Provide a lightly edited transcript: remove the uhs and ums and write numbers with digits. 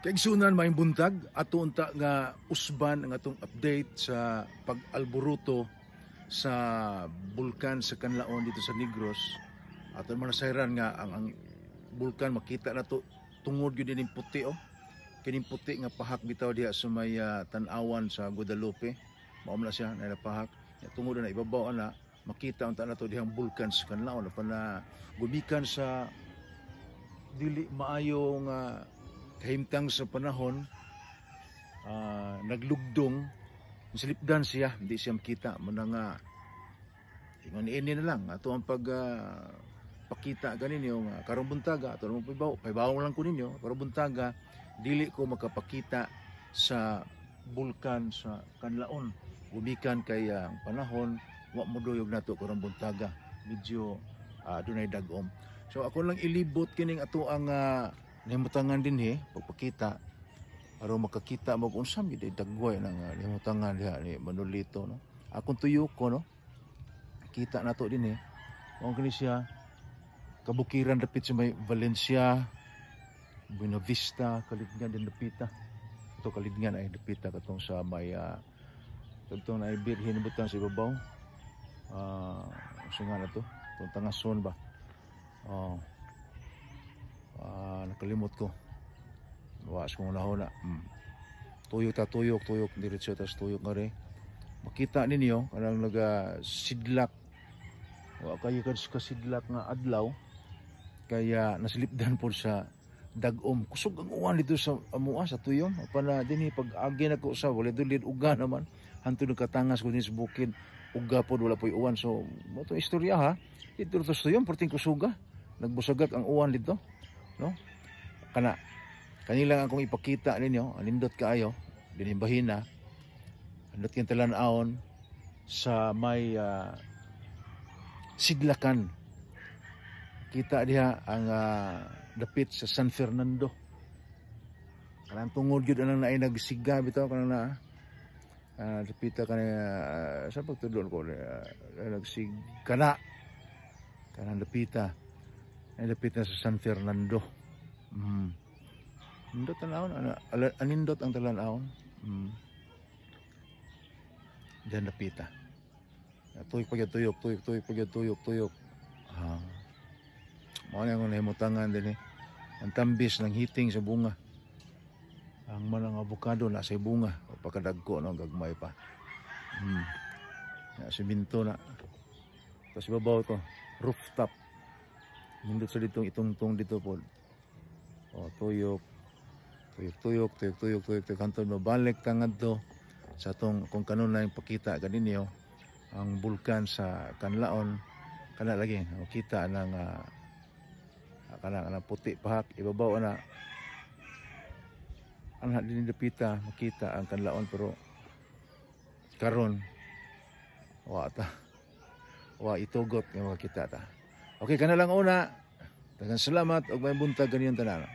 Kaigsunan, maayong buntag. Ato unta nga usban ang atong update sa pag-alboruto sa bulkan sa Kanlaon dito sa Negros. Ato man nasayran nga ang bulkan makita na to tungod gyud ining puti, oh. Kining puti nga pahak bitaw diha sa may tan-awan sa Guadalupe. Mao man na siya na pahak. Ya, tungod na ibabaw ana makita unta na to dihang bulkan sa Kanlaon pa na gumikan sa dili maayo nga kahimtang sa panahon, naglugdong, silipdan siya, hindi siya makita. Muna nga ingon ini na lang ato ang pag pakita ganinyo nga karong buntaga ato mo pahibaw, pahibaw lang ko ninyo karong buntaga dili ko makapakita sa bulkan sa Kanlaon gumikan kay ang panahon wa mo duyog nato karong buntaga, medyo dunay dagom. So ako lang ilibot kining ato ang nimutangan dinhi pagpakita aron makakita mo kung unsa gyud dagway nang nimutangan diha ni Manolito, no. Akong tuyok ko, no, kita nato dinhi, mao kini siya kabukiran dapit sa may Valencia, Buena Vista, Kalidngan din dapita. Ito Kalidngan ay dapita katong sa may katong na birhin butang sa ibabaw, unsa nga na to, itong Tangason ba? Oh, nakalimot ko. Was kong unahon na. Tuyok ta, tuyok, tuyok, diretso tas tuyok nga rin. Makita ninyo kanang naga sidlak. Wa kayo kasidlak nga adlaw kaya nasilipdan po sa dagom. Kusog ang uwan dito sa amua sa tuyom pa na dinhi. Pag agi na ko sa Valladolid, uga naman hantod nagkatangas ko din sa bukid, uga pod, wala po'y uwan. So mo to istorya ha dito sa tuyom, perting kusuga, nagbusagak ang uwan dito, no. Kana kanilang akong ipakita ninyo, anindot kaayo dinhi bahina, andot kayong talan-awon sa may sidlakan. Kita diha ang dapit sa San Fernando. Kanang tungod gyud anang naay nagsiga bitaw kanang na dapita kani sa pagtudlon ko nagsig kana kanang dapita ay dapit na sa San Fernando. Nindot tanawon ana, anindot ang talan-awon. Diyan dapita. Tuyok pag tuyok, tuyok, tuyok pag tuyok, tuyok. Ah. Mao na akong nahimutangan din eh. Ang tambis ng hiting sa bunga. Ang manang avocado na sa bunga. O pagkadagko, no, gagmay pa. Ya, siminto na. Tapos ibabaw to, rooftop. Nindot sa ditong itungtong dito po. O, tuyok. Tuyok, tuyok, tuyok, tuyok, tuyok, tuyok. Hantod mabalik tangad to sa atong kung kanunay pakita ganinyo ang bulkan sa Kanlaon. Kana lagi makita ng kana kana puti pahak ibabaw ana ana din dapita makita ang Kanlaon, pero karon wa ta, wa itugot nga makita ta. Okay, kana lang una. Daghang salamat ug may buntag kaniyong tanan.